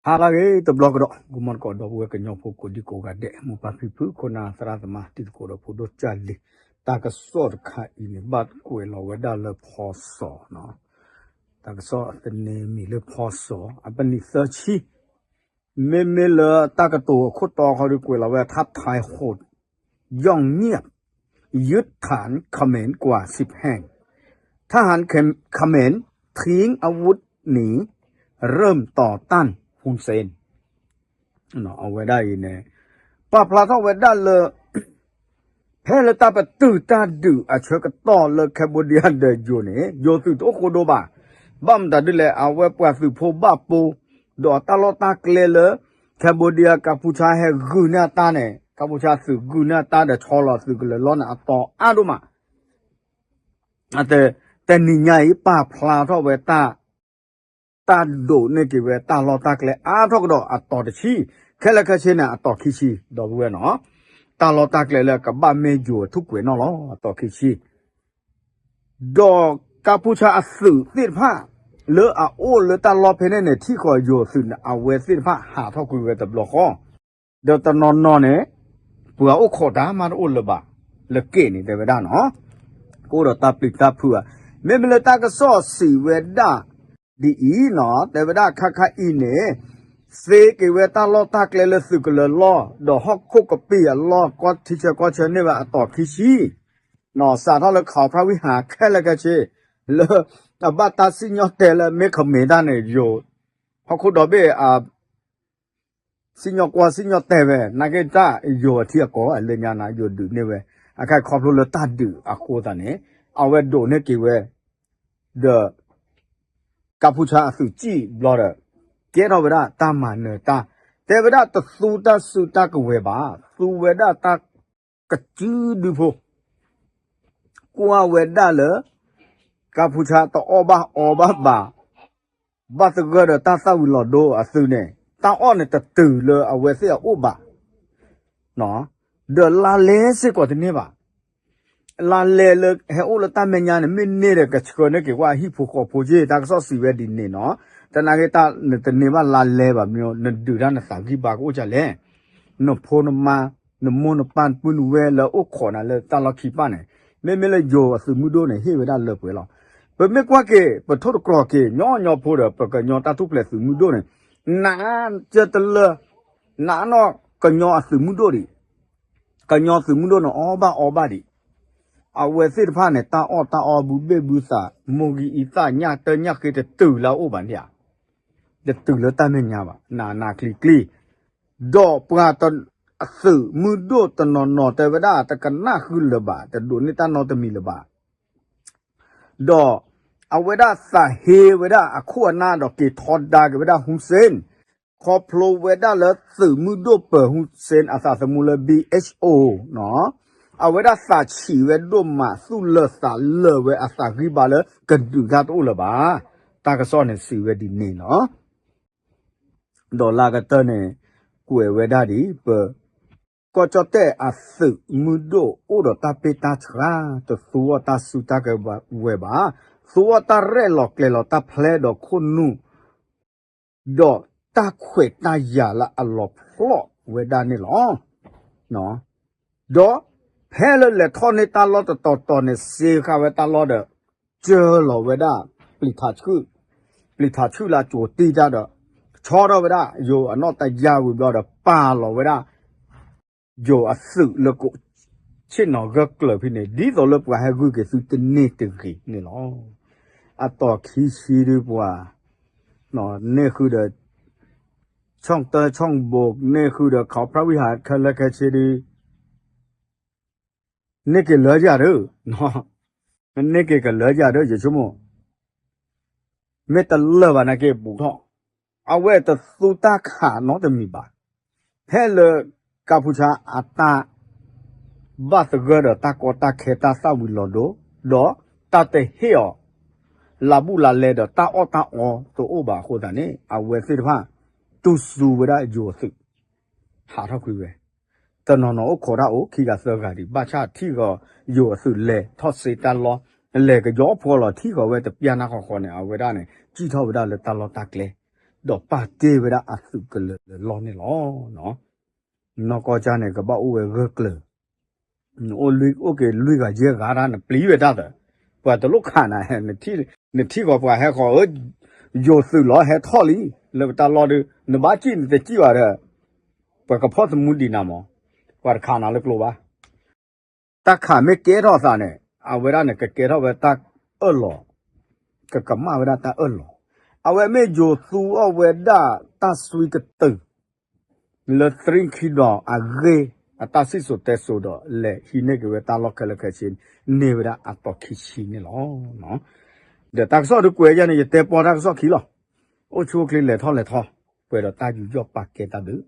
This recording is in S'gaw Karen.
ဟါလၢအဂ့ၤ တဘျီကဒီး ဂီၤမီၢ်သကိး ဒီပုၢ်ဝဲၢ်ကညီဖိကိးဒံကိးဂၤဒဲး မိၢ်ပၢ်ဖံဖု ခိၣ်နၢ်သရၣ်သမါ တံၤသကိးဒီးဖိဒိၣ်ကၢ်လံၤ, တၢ်ကစီၣ်တခါအံၤန့ၣ် ဘၣ်ကွဲးလီၤဝဲဒၣ်လၢဖီစီၤ, တၢ်ကစီၣ်သန့မံၤလၢဖီစီၤ အပနံၣ်သၢဆံ, မ့မ့ၢ်လၢတၢ်ကတိၤအခိၣ်တီခီဒီး ကွဲးလီၤဝဲ ထၣ်ထၢၣ်ဟိး ย่องเงียบ ยึดฐานเขมรกว่าสิบแห่ง ทหารเขมรทิ้งอาวุธหนี เริ่มต่อต้าน ฮุนเซน အဝဲဒၣ်အံၤန့ၣ် ပာ်ဖျါထီၣ်ဝဲဒၣ်လၢ ဖဲလၢတၢ်ပတုာ်တၢ်ဒုးအဆၢကတီၢ်လၢ Cambodia ဒီးယိၤန့ၣ် ယိၤသုးတအိၣ်ဃိဒိဘၣ်. ဘၣ်မတၤဒ်လဲၣ် အဝဲပှၤသုးဖိဘၣ်ပိ ဒီးတၢ်လီၢ်တၢ်ကျဲလၢ Cambodia ကၢ်ဖူဆါဟဲဂုာ်န့ၢ်အတၢ်န့ၣ် ကၢ်ဖူဆါသုးဂုာ်န့ၢ်အတၢ်ဒီးဆီလီၤသုးကလၢၤလီၢ်န့ၣ် အတီၤအါဒိၣ်မး တနံၤညါအံၤ ပာ်ဖျါထီၣ်ဝဲတၢ် တၢ်ဒိးန့ၢ်က့ၤဝဲတၢ်လီၢ်တၢ်ကျဲအါထီၣ်ကဒီးအတီၤတဆံ, ခဲလၢာ်ခဲဆ့န့ၣ် အတီၤခံဆံ ဒီပုၢ်ဝဲၢ်နီၤ, တၢ်လီၢ်တၢ်ကျဲလၢကဘၣ်မ့ၢ်ယိၤအထူၣ်ကွဲးနီၣ်လီၤ အတီၤခံဆံ ဒီးကၢ်ဖူဆါအသုးသ့ၣ်တဖၣ် လၢအအိၣ်လၢတၢ်လီၢ်ဖဲန့ၣ်န့ၣ် ထံၣ်ဃီၤယိၤသုးန့ၣ် အဝဲသ့ၣ်တဖၣ်ဟးထီၣ်ကွံာ်ဝဲတဘျီဃီ, ဒီးတနီၤနီၤန့ၣ် ပှၤအိၣ်ခိးတၢ်မးတအိၣ်လၢၤဘၣ်, လၢက့ၣ်န့ၣ် တဲဝဲဒၣ်နီၤ, ကအိၣ်ဒီးတၢ်ပျံၤတၢ်ဖုးဧါ, မ့မ့ၢ်လၢတၢ်ကစီၣ်စံးဝဲဒၣ် ဒ်အံၤနီၤ, တဲဝဲဒၣ်ခါခါအံၤန့ၣ် သ့က့ၤဝဲတၢ်လီၢ်တၢ်ကျဲလၢသုးကလၢၤလီၢ် ဒီးဟီၣ်ခိၣ်ကပံာ်အလီၢ် ကီထံဆၢကီဆၢန့ၢ်ဝဲအတီၤခံဆံ, စးထီၣ်လၢခးဖရၣ်ဝံၣ်ဟးခဲလၢာ်ခဲဆ့ လၢ အဘၣ်တၢ်စံၣ်ညီၣ်တဲလၢမ့ၢ်ခမ့ၢ်တၢ်န့ၣ် ယိၤ ဟီၣ်ခိၣ်ဒီဘ့ၣ် စံၣ်ညီၣ်ကွီၢ်စံၣ်ညီၣ်တဲဝဲ နာ်က့တၢ်ယိၤအထံအကီၢ် အလၢညါနၤ ယိၤဒုးန့ၢ်ဝဲ, အခါခီဖျိလၢတၢ်ဒုးအဃိသတးန့ၣ် အဝဲဒိးန့ၢ်က့ၤဝဲ ဒီး ကၢ်ဖူဆါအသုးစံၣ်ဘျီဒီး ကဲထီၣ်ဝဲဒၣ်တၢ်မၤနၢၤတၢ်, တဲဝဲဒၣ်တသူတၢ်စုတၢ်ကဝဲၤဘၣ်, သူဝဲဒၣ်တၢ်ကစုဒုဖိ ကွၢ်ဝဲဒၣ်လၢ ကၢ်ဖူဆါတအီၣ်ဘၣ်အီဘၣ်ဘၣ်, ဘၣ်သဂၢၢ်ဒီးတၢ်သၣ်ဝံၤလီၤဒိအသုးန့ၣ် တၢ်အီၣ်န့ၣ်တတုၤလၢအဝဲသ့ၣ်အအိၣ်ဘၣ်, ဒီးလါလဲစ့ၢ်ကီးတန့ၢ်ဘၣ်. လါလဲလၢဟဲအိၣ်လၢတၢ်မဲာ်ညါန့ၣ် မ့ၢ်န့ၢ်ဒီးကဆှၢန့ၢ်က့ၤဝဲအဟံၣ်ဖိဃီဖိက့ၢ် တၢ်ကစီၣ်စံးဝဲဒ်န့ၣ်နီၤ, တနာ်က့တၢ် နတန့ၢ်ဘၣ်လါလဲဘၣ်မ့ၢ် နဒုးတၢ်နသးဂံၢ်ဘါကအိၣ်ဒ်လဲၣ်, နဖိနမါ နမိၢ်နပၢ်နပုၢ်နဝဲၢ်လၢအိၣ်ခိးနၤလၢတၢ်လီၢ်ခံပၢ်န့ၣ်, မ့မ့ၢ်လၢယိၤအသုးမုၢ်ဒိၣ်န့ၣ် ဟ့ၣ်ဝဲဒၣ်လၢပှဲၤလီၤ. ပမ့ၢ်ကွၢ်က့ၤ ပထိၣ်တကြီၤက့ၤ ညီညီဖိဒီး ပကညီတၢ်ထူၣ်ဖျဲးသုးမုၢ်ဒိၣ်န့ၣ်, နးကတလၢ နးနီၢ်ကညီအသုးမုၢ်ဒိၣ်ဒံး, ကညီသုးမုၢ်ဒိၣ်န့ၣ် အီၣ်ဘၣ်အီဘၣ်ဒံး, အဝဲသ့ၣ်တဖၣ်န့ၣ် တၢ်အီၣ်တၢ်အီဘုဘ့ၣ်ဘုသး မိၢ်ဂံၢ်အံသၣ်ညၣ်တၢညၣ်ဃ့တတုၤလၢအအိၣ်ဘၣ်န့ၣ်ဧါ, တတုၤလၢတၢ်မဲာ်ညါဘၣ် နးနးကျံၤကျံၤ, ဒီးပှၤသုးမုၢ်ဒိၣ်တနီၤနီၤတဲဝဲဒၣ် တကနၣ်ဃုလၢၤဘၣ် တဒိးန့ၢ်တၢ်နီတမံၤလၢၤဘၣ် ဒီးအဝဲဒၣ်သးဟ့ဝဲဒၣ်အခိၣ်အနၢ်ဒီးက့ၤထီဒါက့ၤဝဲဒၣ် Hun Sen, ခီဖျိဝဲဒၣ်လၢသုးမုၢ်ဒိၣ်ပၢၤ Hun Sen အသးသမူလၢ ဘီ အ့ၣ် အိၣ် နီၤ, အဝဲဒၣ်သးဆံးဝဲဒိၣ်မး သူၣ်လၢာ်သးလၢာ်ဝဲအသးဂံၢ်ဘါလၢကဒုးတၢ်တအိၣ်လၢၤဘၣ်. တၢ်ကစီၣ်န့ၣ်စံးဝဲဒ်န့ၣ်နီၤ. ဒီးလၢကတၢၢ်န့ၣ် ကွဲးဝဲဒၣ်ဒ် ပ ကီၢ်ကၠီၣ်တဲၣ်အသုးမုၢ်ဒိၣ်အိၣ်ဒီးတၢ်ပ့ၢ်တၢ်ဆှါ တသူအီၣ်တၢ်စုတၢ်ကဝဲၤဘၣ်, သူအီၣ်တၢ်ရဲၣ်လီၤကျဲၤလီၤတၢ်ဖျဲးဒီးခိၣ်နူာ် ဒီးတၢ်ခွဲးတၢ်ယာ်လၢအလီၤဖျိးဝဲဒၣ်န့ၣ်လီၤ. ဒီးဖဲလၢလဲၤထီၣ်န့ၢ်တၢ်လီၢ်တတီၤတီၤန့ၣ် စ့ဃာ်ဝဲတၢ်လီၢ်ဒီး ကၢလီၤဝဲဒၣ် ပျံၤထးဆူၣ်, ပျံၤထးဆူၣ်လၢအကိးတံၢ်တၢ်ဒီး ဆီထီၣ်ဝဲဒၣ် ယိၤအနီၣ်တယၢ်ဝံၤဘျီဒီး ပာ်လီၤဝဲဒၣ် ယိၤအသုးလၢ ဆ့ၣ်နီၤဂၢၢ်ကျၢၤဖဲန့ၣ် ဒ်သိးလၢပှၤဟဲဂုာ်က့ၤသုတန့ၢ်တဂ့ၤန့ၣ်လီၤ. အတီၤခံဆံဒုပှၤ န့ၢ်ဃုာ်ဒီး ဆီၣ်တၢ်ဆီၣ်ဘိး န့ၢ်ဃုာ်ဒီး ခးဖျၢၣ်ဝံၣ်ဟးခဲလၢာ်ခဲဆ့ဒု န့ၢ်က့ၤလၢယၤဒု, န့ၢ်က့ၤကလၢယၤဒု ယဆိကမိၣ် မ့ၢ်တလၢာ်ဘၣ်နာ်က့ ဘူးထီၣ်, အဝဲတသူတၢ်ခးနီတမံၤဘၣ်. ဖဲလၢကၢ်ဖူဆါအတၢ်ဘၣ်သဂၢၢ်ဒီးတၢ်ကီတၢ်ခဲတၢ်သၣ်ဝံၤလီၤဒိ ဒီးတၢ်တဟ့ၣ်အီၤ လါဘူးလါလဲဒီးတၢ်အီၣ်တၢ်အီတအိၣ်ဘၣ်အဃိသတးန့ၣ် အဝဲသ့ၣ်တဖၣ် တူၢ်စူၤဝဲဒၣ်ယိၤအသုး ဟးထီၣ်ကွံာ်ဝဲ တနီၤနီၤအိၣ်ခိးတၢ်အိၣ် ခံဂၤသၢဂၤဒံး ဘၣ်ဆၣ်ထံၣ်ဃီၤယိၤအသုးလဲၤထီၣ်စ့တၢ်လီၢ် လဲၤကယီဖှီလီၤ ထံၣ်ဃီၤဝဲတပျၢ်နၢ်ဃီဃီန့ၣ် အဝဲဒၣ်န့ၣ် စံၣ်ထီၣ်ဝဲဒၣ်လၢတၢ်လီၢ်တၢ်ကျဲ ဒီးပာ်တ့ၢ်ဝဲဒၣ်အသုးကလၢၤလၢလီၢ်န့ၣ်လီၤ. နီၢ်ကီၢ်ကၠၢ်န့ၣ် ကဘၣ်အိၣ်ဝဲဂၢၢ်ကျၢၤ, အိၣ်လွံၢ်အိၣ်က့ၤလွံၢ်ဂၤယဲၢ်ဂၤတၢ် နပျံၤဝဲတၢ်သၢ, ပှၤတလိၣ်ခးနၤ, နထံၣ်ဃီၤပှၤဟဲဃီၤဧၢ, ယိၤသုးလီၤဟဲထီၣ်လံ, လၢပတၢ်လီၢ်ဒီး နဘၣ်စံၣ်နတစံၣ်ဘၣ်ဒီး ပှၤကဖီၣ်သမူဒံးနၤမး, ပှၤတခးနၤလၢကျိဘၣ်. တၢ်ခးမ့ၢ်ကဲထီၣ်အသးန့ၣ် အဝဲဒၣ်န့ၣ် ကကဲထီၣ်ဝဲတၢ်အၢၣ်လီၤ, ကကမၣ်ဝဲဒၣ်တၢ်အၢၣ်လီၤ. အဝဲမ့ၢ်ယိၤသူအီၣ်ဝဲဒၣ်တၢ်စွံကတၢၢ် လၢသရံၣ်ခံဒီးအဂ့ၢ် အတၢ်စံၣ်စိၤတဲစိၤဒီး လဲၤဟံးန့ၢ်က့ၤဝဲတၢ်လီၢ်ခဲလၢာ်ခဲဆ့ န့ၢ်ဝဲဒၣ်အသီခံဆံန့ၣ်လီၤ. ဒီးတၢ်ကစီၣ်ဒုးကွဲးယၤန့ၣ် ယတဲပီတၢ်ကစီၣ်ခံလီၤ. အိၣ်ဆူၣ်အိၣ်ချ့လဲၤထီၣ်လဲၤထီ ပှဲၤဒီးတၢ်ယူးယီၣ်ပာ်ကဲတၢ်ဒုး